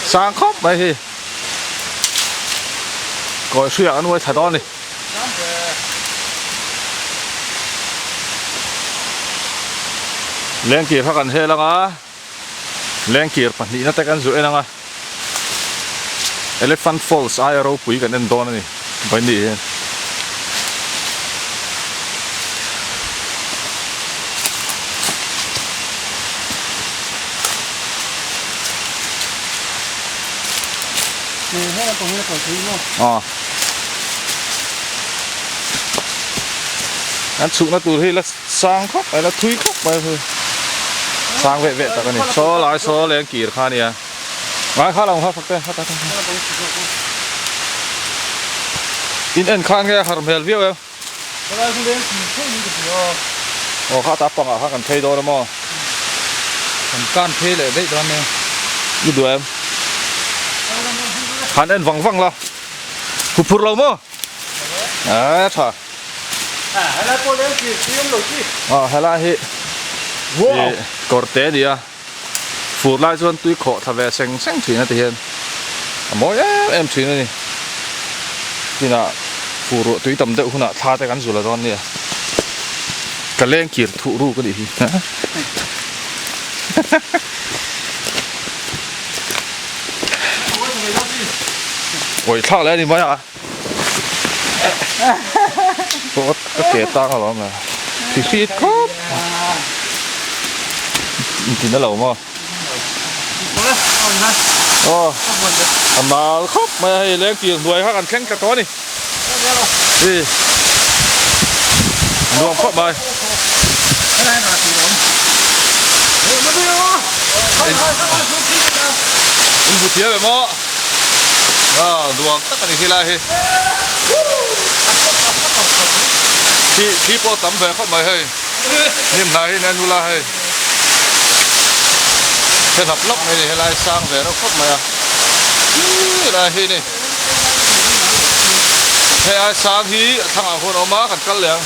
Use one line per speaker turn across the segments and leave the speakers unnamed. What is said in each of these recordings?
Sang khawp mai hi. Kawi hriak an uai thla dawn a ni. Lengkir kha kan hel anga lengkir pahnihna te kan zu en anga Elephant Falls aia ropui kan en dawn a ni vawiin hian. Aw an chhukna tur hi la sang khawp mai la thui khawp mai a sang veh veh tak a ni saw lai saw leng kir kha a nia ngai kha lo kha fak te in en khan nge har hmel viau em aw kha ta pangah khan kan phei dawn a maw
kan kan phei leh daih dawn e
i duh em han en vang vang la huphurh lo maw a tha aw helai hi kawr te a ni a fur lai chuan tui khawh thla ve seng seng thin a ti hian a mawi em em thin a ni tinah fur ruah tui tam deuh hunah thla te kan zul a dawn nia ka leng kir thuh ruk a nih hi awi thlak leh a ni mai a. Ka ke tang alawm le thi hrit khawp in tin a lo maw aw a nal khawp mai a hei leng kir hnuai kha kan thleng tla tawh a ni hi nuam khawp mai in bu thiam em aw. Aw nuam tak a ni khi lai hi thi thi pawh tam ve khawp mai hei hnim hnai hi nen ula hei he hlap hlap mai ni helai sang ve reuh khawp mai a khi lai hi ni hei ai sang hi a thlangah huan a awm a kan kal leh ang.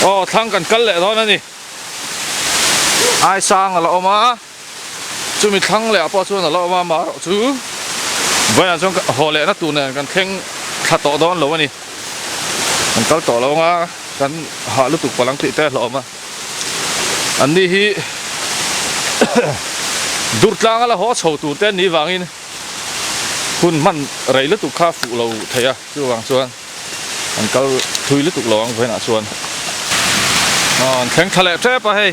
Aw thlang kan kal leh dawn a ni Aisang a la awm a. Chumi thlang leh ah pawh chuan a lo awm a, amaherawh chu vawiinah chuan haw lehna tur nen kan thleng thla tawh dawn lo a ni. Kan kal tawh lo anga kan hah lutuk palh ang tih te a hlawm a. An ni hi Durtlang a la haw chho tur te an nih vangin hun hman rei lutuk kha fuh lo thei a, chuvang chuan an kal thui lutuk lo ang vawiinah chuan. Aw an thleng thla leh tep a hei.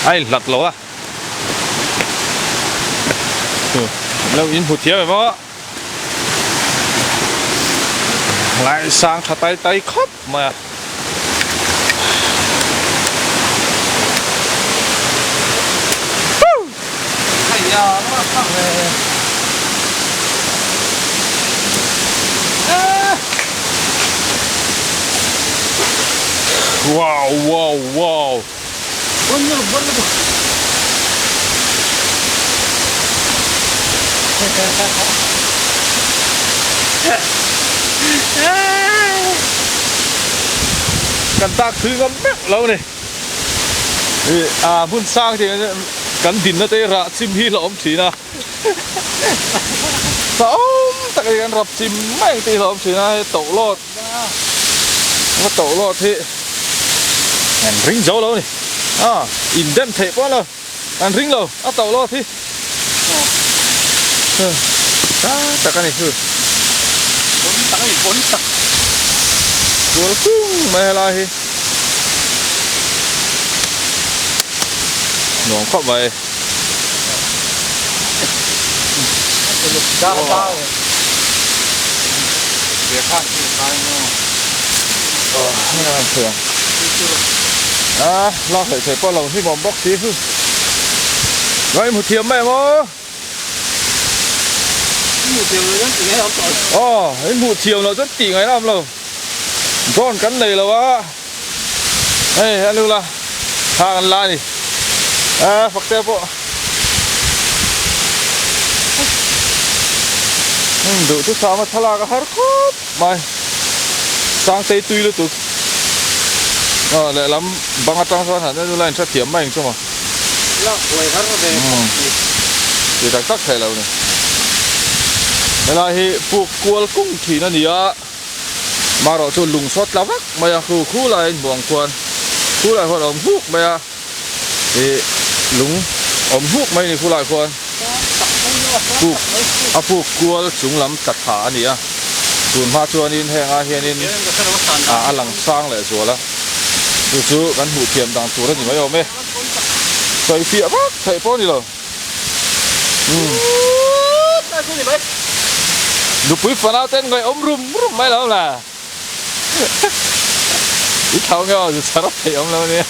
A inhlat lo a lo in hmu thiam em aw lai sang tha tai tai khawp mai a. Wow wow wow. Kan tak thui ngam meuh lo ni. A hmun sang thei kan dinna te rah chim hi la awm thin a. Hlauhawm tak a ni kan rap chim mai ang tih hi hlauhawm thin a hei toh lawt va toh lawt hi an ring zo lo a ni a in dem theih pawh lo an ring lo a toh lawt hi ta tak a ni chu
bon tak a ni bon tak
kual kung mai helai hi nuam khawp mai. A lak hlei thei pawh lo hlim awm bawk si chu Ngai hmu thiam mai maw Aw in hmuh thiam loh chuan tih ngaihna awm lo. Drone kan nei lo a, hei a nu la thla kan la a ni. A fak te pawh duh chu sama thlalak a har khawp mai. Sangtei tui lutuk aw lehlam bang atang chuan han en ula in hrethiam mai ang chu maw.
Lak buai har ve khawp mai.
Ti tak tak theih lo ni. Helai hi puk kual kung thin a ni a, marawh chu lung saw tla vak mai a, khu khu laiin hmuh ang khuan khu lai khuan a awm huk mai a, ih lung awm huk mai a ni khu lai khuan puk a puk kual chung lam tla thla a ni a, tun hma chuanin hengah hianin a lang sang leh zual a. Chu chu kan hmuh thiam dan tur a ni mai awm e. Sawi fiah vak theih pawh a ni lo. Nupui fana ten ngaihawm rum rum mai lo la. I thau nge aw zu chhar theih awm lo ania.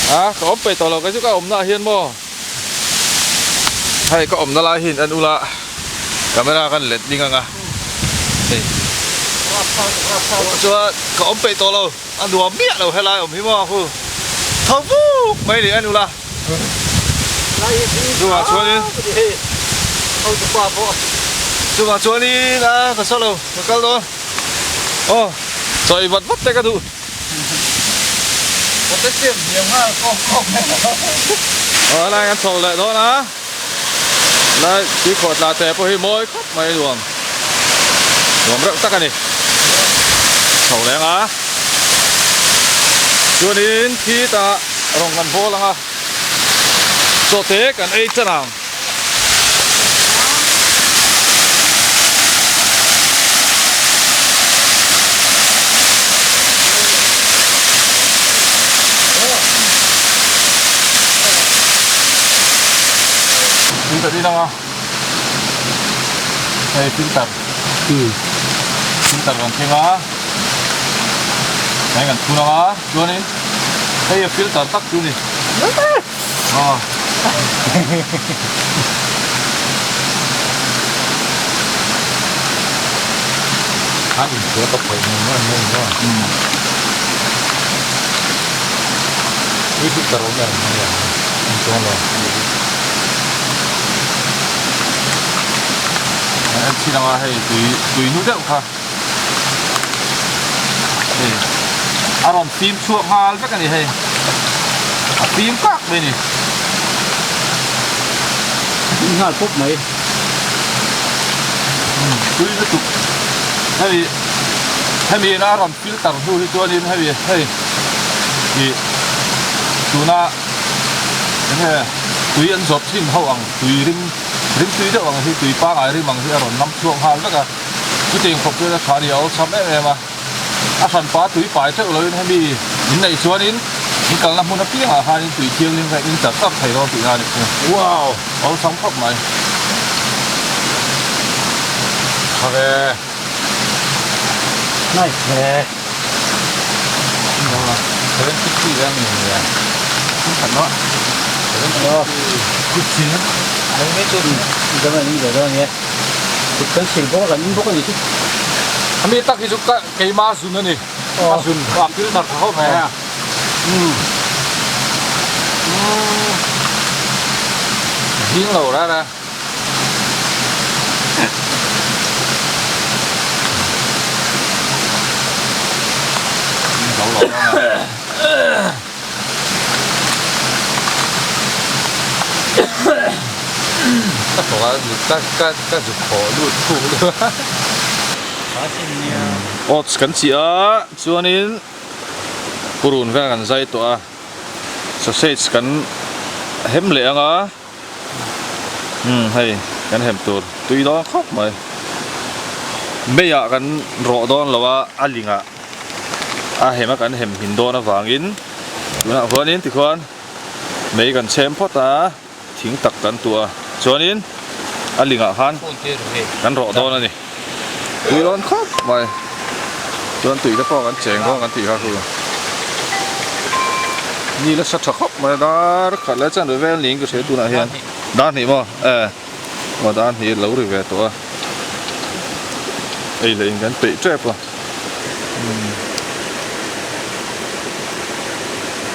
A ka awm peih tawh lo kei chu ka awmna ah hian maw hei ka awmna lai hi en ula camera kan let ding ang a hei chuan ka awm peih tawh lo a nuam miah lo helai awm hi maw khu tho vuk mai ni en ula chungah chuanin chungah chuanin a ka saw lo ka kal dawn. Aw, chawi vat vat te ka duh.
Potassium hniam nghal kawk kawk mai lo.
Aw helai kan chho leh dawn a, helai tuikhawh tla te pawh hi mawi khawp mai nuam, nuam reuh tak a ni. Chho leng a, chuanin khi tah rawng kan bawl ang a, chaw te kan ei chan ang. Tui ta ding anga hei filter filter kan thleng a hei kan thun anga chuanin hei a filter tak chu ni.
A inchhir ka pawih nung nung nung nung. Tui filter awm em ania in chuang lo.
En chhin anga hei tui tui nu deuh kha hei a rawn fim chhuak nghal vek a ni hei a fim kak mai a ni.
Fim nghal pawp mai.
Tui lutuk hemi hemi in a rawn filter hnu hi chuanin hemi hei ih tuna enge tui an zawrh thin ho ang tui rim rim tui deuh ang hi tui pangai rim ang hi a rawn nam chhuak nghal vek a. Chutiang khawp chuan a tha ni a awlsam em em a, a hranpa tui pai teuh loin hemi in neih chuanin in kalna hmun apiangah khanin tui thianghlim kha in char char thei dawn tihna a ni chu.
Wow!
Awlsam khawp mai.
Tha ve. Nice ve.
750 vel ni nia. Khat lo. 750.
9 Kut kan sil bawk a, kan in bawk a ni chu.
Ami tak hi chu ka keima zun a ni. A zun a filter tha khawp mai a. Zing lo rara. Zo lo rara. Ka thawk a ka ka ka zuk haw lut thuk deuh a. Oats kan chiah a chuanin purun vel kan zai tawh a sausage kan hem leh ang a umm hei kan hem tur tui dawn khawp mai meiah kan rawh dawn lo a a lingah. A hem a kan hem hmin dawn avangin tunah huanin tikhuan mei kan chhem phawt a, thing tak kan tuah a, chuanin a lingah khan kan rawh dawn a ni. Tui dawn khawp mai, chuan tui te pawh kan cheng dawn kan tih kha chu. Ni la sa tha khawp mai a dar khat leh chuan ri vel niin ka hria tunah hian dar hnih maw e aw dar hnih a lo ri ve tawh a ei leh in kan peih tep a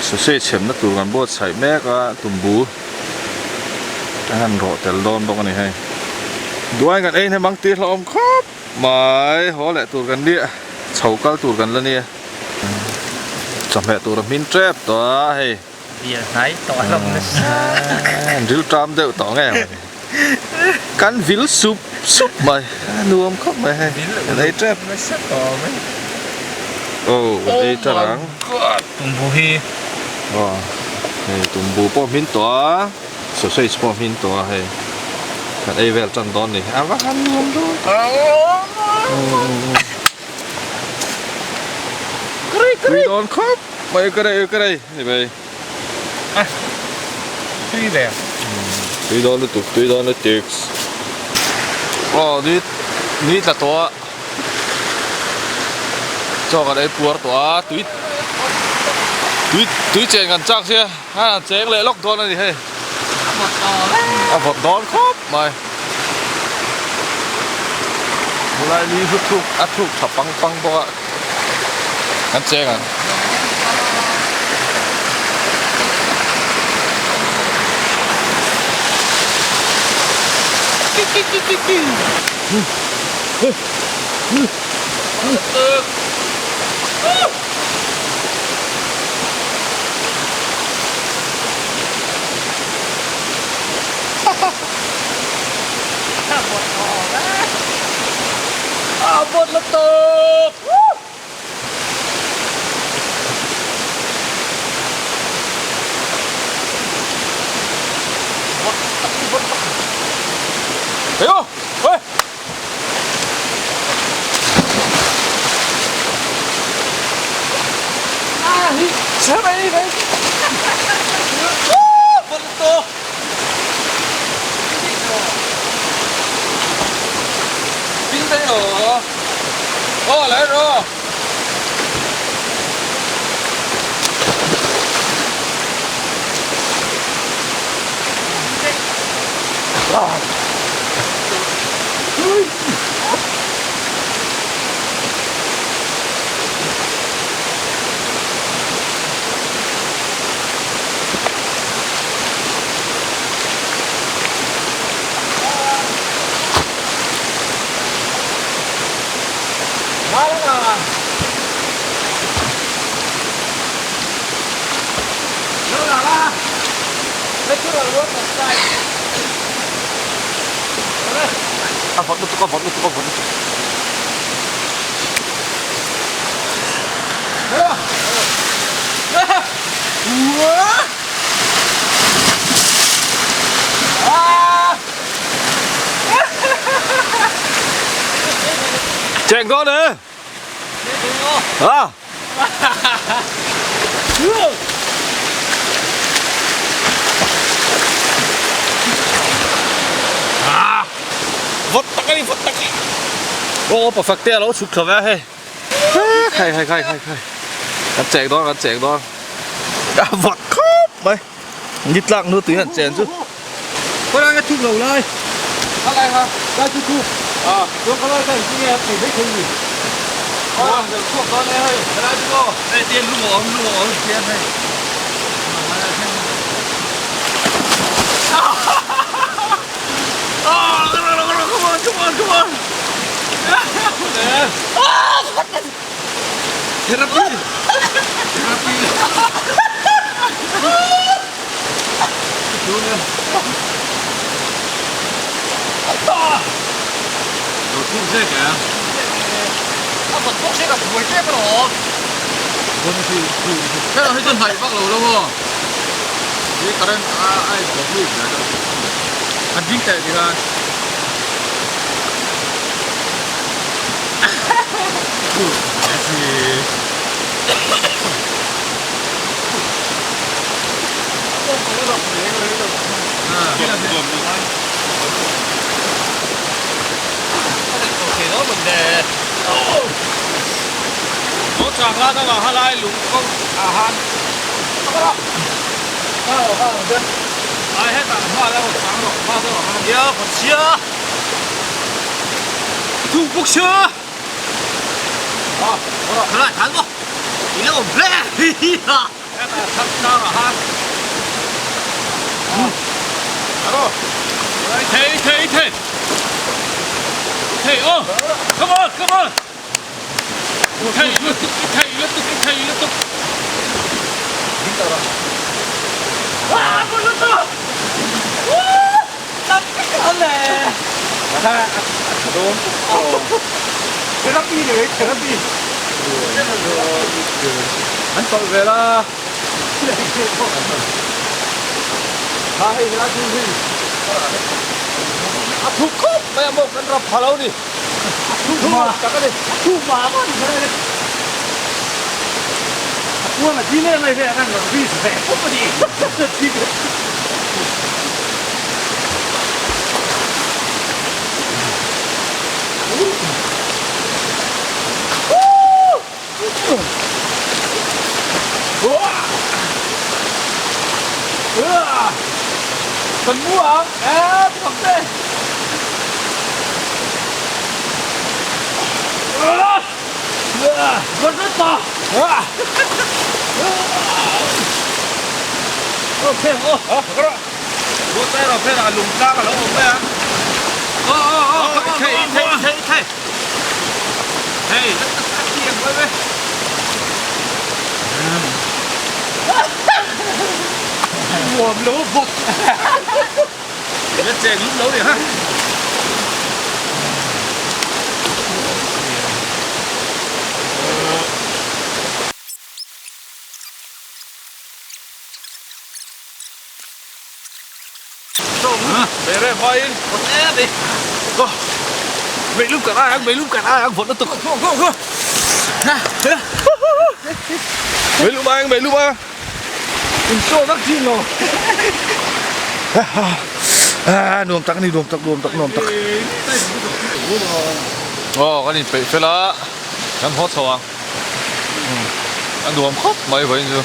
sausage chhemna tur kan buatsaih mek a tumbu a han rawh tel dawn bawk a ni hei duain kan ei hnem ang tih hlauhawm khawp mai haw leh tur kan nia chho kal tur kan la nia. Chawhmeh tur a hmin tep tawh a hei.
Bial hnai tawh a hlawm nasa.
An ril ṭam deuh tawh nge mawni. Kan vil sup sup mai a nuam khawp mai hei. Kan ei tep.
Nasa tawh mai.
Aw kan ei ṭan ang.
Tumbu hi.
Aw hei tumbu pawh hmin tawh a sausage pawh hmin tawh a hei. Kan ei vel ṭan dawn ni. A va han nuam dawn tak. Tui dawn khawp mai ka rei ka rei ni mai
tui ve
tui dawn lutuk tui dawn lutuk aw ni ni tla tawh a chaw kan ei puar tawh a tui tui tui chen kan chak sia a cheng leh lawk dawn a ni hei a vawt dawn khawp mai. Helai ni hi thuk a thuk tha pang pang bawk a kan cheng ang. A vawt lutuk! Ayo! Oi! Vawt lutuk! A vawt lutuk a vawt lutuk a vawt lutuk. Cheng dawn e! À! Vawt tak a ni, vawt tak! Aw perfect te a lo chhuk thla ve a hei. Khai khai khai khai khai kan cheng dawn kan cheng dawn a vak khawp mai ni tlak nu tui han chen chu
Khawlai nga thuk lo lai
Khalai ha
lai chu thuk
a
chuan khalai kha engtin nge a thei mai thei ni
Aw chhuak dawn e hei khalai chu aw hei tian lung a awm lung a awm tian hei Come on come on come on Therapy Therapy Lo thuk zek e.
A vawt bawk se ka buai tep alawm.
Hei hi chu hnaih vak lo lo maw. Hi current a a in bawk lut ve deuh.
An ding teh tikhan.
An tawlh vel a. Kha hei helai chu hei a thuk khawp mai a maw kan rap pha lo ni. A thuk tak a ni.
A thuk mah mah ni kha A kuang a ding em mai ve a kan rawn ri ve khawp a ni.
Kan mu ang e thak te. Nuam tak a ni nuam tak nuam tak nuam tak aw kan inpeih fel a kan haw chho ang a nuam khawp mai vawiin chu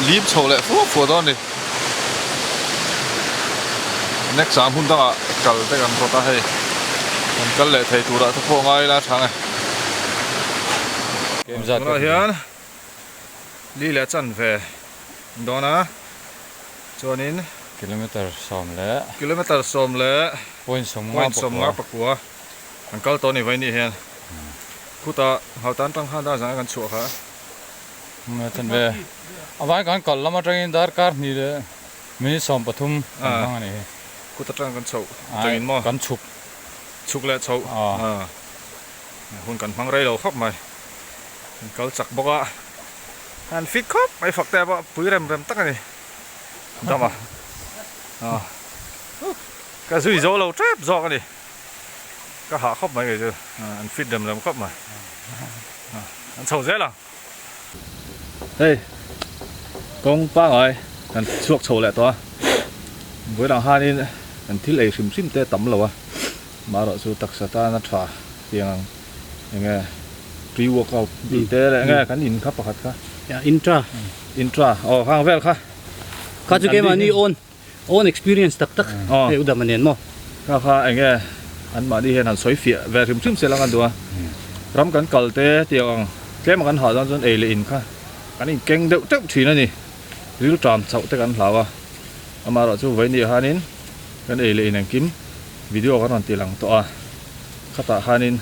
lim chho leh fua fua dawn a ni next ah hmun dangah kal te kan rawt a hei kan kal leh thei turah te pawh ngai ila tha nge tunah hian li leh chanve dawn a. Chuanin
Kilometer 10
Kilometer 10
point
point 50 pakua an kal tawh a ni vaini hian khutah Nghaltan tang khan dar zanga kan chhuah kha.
Chan ve a vai kan kal lam atangin darkar hnih leh minute 13 kan hmang a ni hi.
Khut atang kan chhoh atangin maw?
Kan chhuk.
Chhuk leh chhoh hun kan hmang rei lo khawp mai. Kan kal chak bawk a. An fit khawp mai fak te pawh pui rem rem tak a ni dam a ka zui zo lo tep zawk a ni ka hah khawp mai kei chu an fit rem rem khawp mai an chho zel ang hei kawng pangai kan chhuak chho leh tawh a vawiin ang hanin kan thil ei hrim hrim te a tam lo a marawh chu taksa tan a tha tiang ang. Enge pre workout tih te leh enge kan in kha pakhat kha.
Ya intra.
Intra aw khang vel kha.
Kha chu keimahni own own experience tak tak hei u dam a nen maw.
Kha kha enge an mahni hian han sawi fiah ve hrim hrim sel ang an duh a. Ram kan kal te tiang ang tlem a kan hah dawn chuan ei leh in kha kan in keng deuh teuh thin a ni. Ril tram chauh te kan hlau a. Amaherawhchu vawiin hianin kan ei leh in engkim video kan rawn ti lang tawh a. Khatah khanin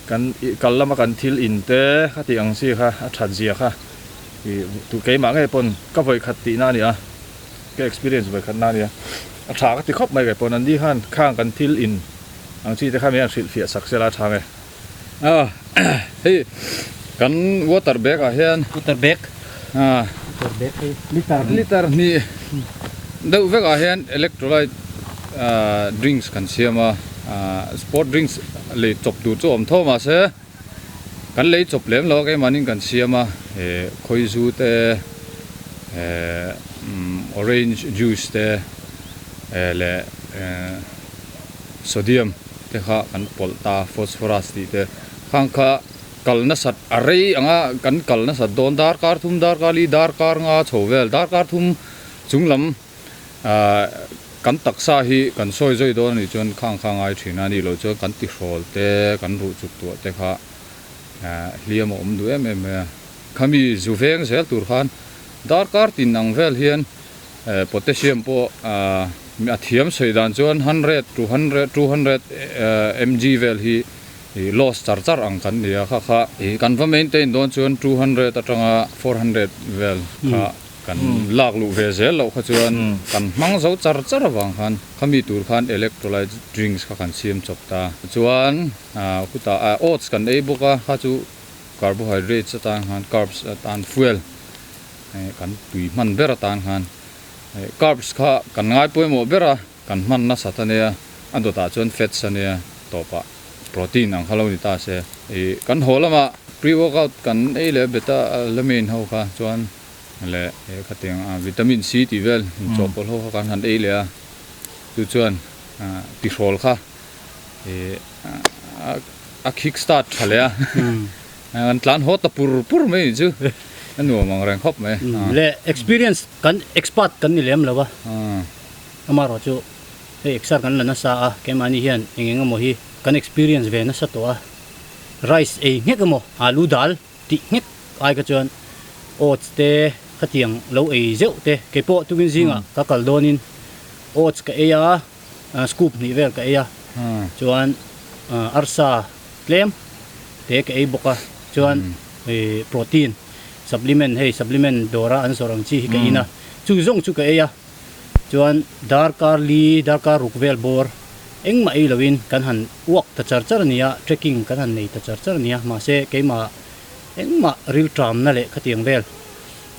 kan kal lama kan thil in te kha tih ang chi kha a that zia kha ih tu keimah ngei pawn ka vawi khat tihna a ni a, ka experience vawi khatna a ni a, a tha ka ti khawp mai kei pawn an ni khan khang kan thil in ang chi te kha min han hrilh fiah sak sela a tha nge.
A hei kan water bag ah hian
water bag
a
water bag hei liter
liter hnih deuh vek ah hian electrolyte drinks kan siam a sport drinks lei chawp tur chu a awm tho mahse kan lei chawp lem lo a keimahni kan siam a khawizu te orange juice te leh sodium te kha kan pawlh ta phosphorus tih te khang kha. Kal nasat a rei anga kan kal nasat dawn darkar thum darkar li darkar nga chho vel darkar thum chung lam ahh kan taksa hi kan sawi zawi dawn anih chuan khang kha ngai thin a nih loh chuan kan tihrawl te kan ruh chuk tuah te kha ahh hliam a awm duh em em mai a khami zu veng zel tur khan darkar tin ang vel hian eh potassium pawh ahh a thiam sawi dan chuan hundred to hundred 200 mg vel hi. Ih loss char char ang kan ni a, kha kha ih kan va maintain dawn chuan 200 atanga 400 vel kha kan lak luh ve zel loh kha chuan kan hmang zo char char avang khan khami tur khan electrolyte drinks kha kan siam chawp ta. Chuan ah khutah ah oats kan ei bawk a, kha chu carbohydrates atan khan carbs atan fuel kan tui hman ber atan khan carbs kha kan ngai pawimawh ber a. Kan hman nasat a nia, a dawtah chuan fats a nia, tawpah protein ang kha lo ni ta se. Ih kan haw lamah pre workout kan ei leh beta lamin ho kha chuan leh khatiang a vitamin C tih vel inchawhpawlh ho kha kan han ei leh a, chu chuan tihrawl kha ih a kick start tha leh a, kan tlan haw ta pur pur mai ni chu a nuam ang reng khawp mai.
Leh experience kan expert kan ni lem lo a. Amaherawh chu hei exer kan la nasa a, keimahni hian eng eng emaw hi kan experience ve nasa tawh a, rice ei nghek emaw alu dal tih nghek ai kha chuan oats te khatiang lo ei zeuh te keipawh tukin zingah ka kal dawnin oats ka ei a, scoop hnih vel ka ei a, chuan arsa tlem te ka ei bawk a, chuan protein supplement hei supplement dawra an zawrh ang chi hi ka in a, chu zawng chu ka ei a. Chuan darkar li, darkar ruk vel bawr engmah ei loin kan han uak ta char char a nia, trekking kan han nei ta char char a nia, mahse keimah engmah rilṭamna leh khatiang vel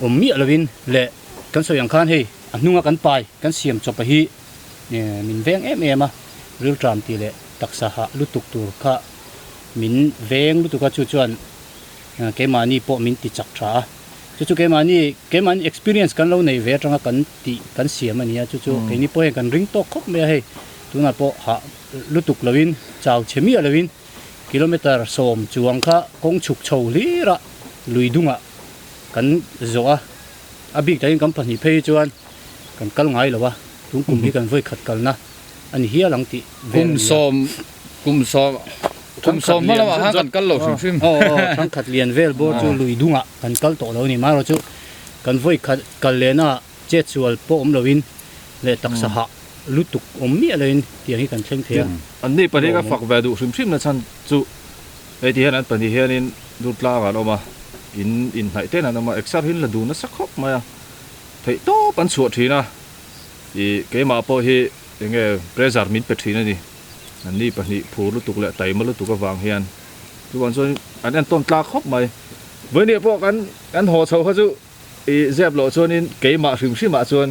awm miah loin leh kan sawi ang khan hei a hnunga kan pai kan siam chawp a hi min veng em em a, rilṭam tih leh taksa hah lutuk tur kha min veng lutuk a, chu chuan keimahni pawh min ti chak tha a. Chu chu keimahni, keimahni experience kan lo neih ve atanga kan tih kan siam a nia, chu chu keini pawh hian kan ring tawk khawp mai a hei, tunah pawh hah lutuk loin, chau chhe miah loin kilometer 10 chuang kha kawng chhuk chho hlir a lui dungah kan zawh a, a bik takin kan pahnih phei hi chuan kan kal ngai lo a, tun kum hi kan vawi khat kalna a ni hial ang tih vel a ni a.
Kum sawm, kum sawm, kum sawm hma lamah khan kan kal lo hrim hrim.
Aw aw, thangkhat lian vel bawr chu lui dungah kan kal tawh lo a ni. Marawh chu kan vawi khat kal lehna chet sual pawh awm loin leh taksa hah lutuk awm miah loin tiang hi kan thleng thei a.
An ni pahnih ka fak ve duh hrim hrim na chhan chu hei ti hian an pahnih hianin Durtlang an awm a, in inhnaih ten an awm a, exer hi an la dun nasa khawp mai a, theih tawp an chhuah thin a. Ih keimah pawh hi enge pressure min pe thin a ni. An ni pahnih phur lutuk leh taima lutuk avang hian chuvang chuan an entawn tlak khawp mai. Vawinia pawh kan kan haw chho kha chu ih zep loh chuanin keimah hrim hrimah chuan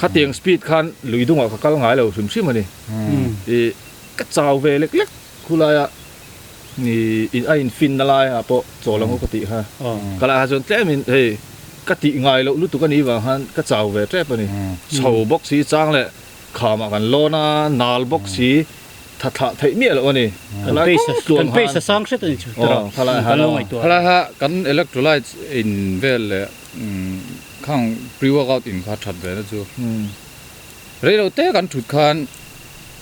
khatiang speed khan lui dungah ka kal ngai lo hrim hrim a ni. Ih ka chau ve lek lek khulaia ih a infinna laiah pawh chawl ang u ka tih kha. Ka laiah chuan tlemin hei ka tih ngai loh lutuk a nih vang khan ka chau ve tep a ni. Chho bawk si chang leh Khamah kan lawn a, nal bawk si, tha thlah theih miah loh a ni.
Kan pace kan pace a sang hret a ni chu tawrh a, kan lo ngaihtuah.
Khalai kha kan electrolytes in vel leh khang pre workout in kha that ve na chu rei lo te kan thut khan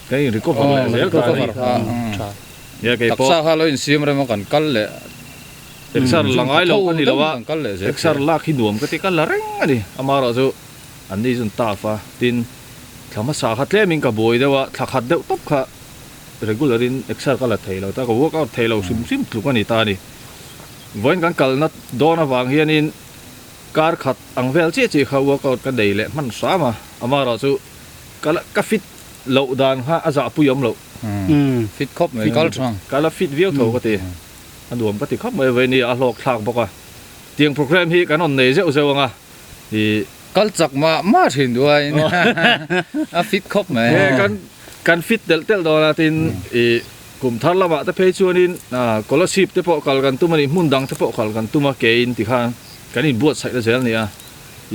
kan in recover leh zel
kha taksa kha lo insiam rem a kan kal leh
exer la ngai lo ka ni lo a, exer lak hi nuam ka ti ka la reng a ni amaherawh chu. An ni zun taf a, tin thla hmasa kha tlemin ka buai deuh a, thla khat deuh tawp kha regular in exer ka la thei lo ta, ka workout thei lo hrim hrim tluk a ni ta a ni. Vawiin kan kalna dawn avang hianin kar khat ang vel chiah chiah kha workout ka nei leh hman hram a, amaherawh chu ka la ka fit loh dan kha a zahpui awm loh.
Fit khawp mai, kal thang.
Ka la fit viau tho ka ti, a nuam ka ti khawp mai, vawiin hi a hlawk thlak bawk a, tiang programme hi kan rawn nei zeuh zeuh ang a. I
kal chak mah mah thin duh a in a fit khawp mai.
He kan kan fit telh telh dawn a tin i kum thar lamah te phei chuanin scholarship te pawh kal kan tum a ni hmun dang te pawh kal kan tum a ke in tikhan kan inbuatsaih na zel a ni a.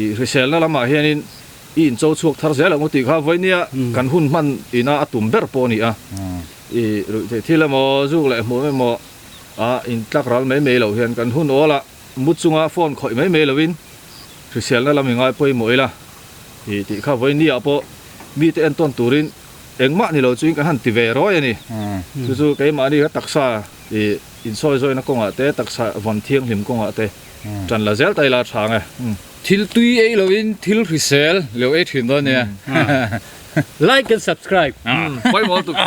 I hriselna lamah hianin i incho chhuak thar zel ang u tih kha vawinia kan hun hman ina a tum ber pawh a ni a. I ruihtheih thil emaw zuk leh hmuam emaw. a in tlak ral mai mai loh hian kan hun awl a mu chunga phone khawih mai mai lovin hriselna lam i ngai pawimawh ila tih tih kha vawiin ah pawh mite entawn turin engmah ni lo chuin kan han ti ve rawi a ni. Chu chu keimahni kha taksa ih insawi zawina kawngah te taksa vawn thianghlim kawngah te tan la zel ta ila a tha ang e.
Thil tui ei lovin thil hrisel lo ei thin dawn nia.
Like and subscribe.
Pawimawh lutuk.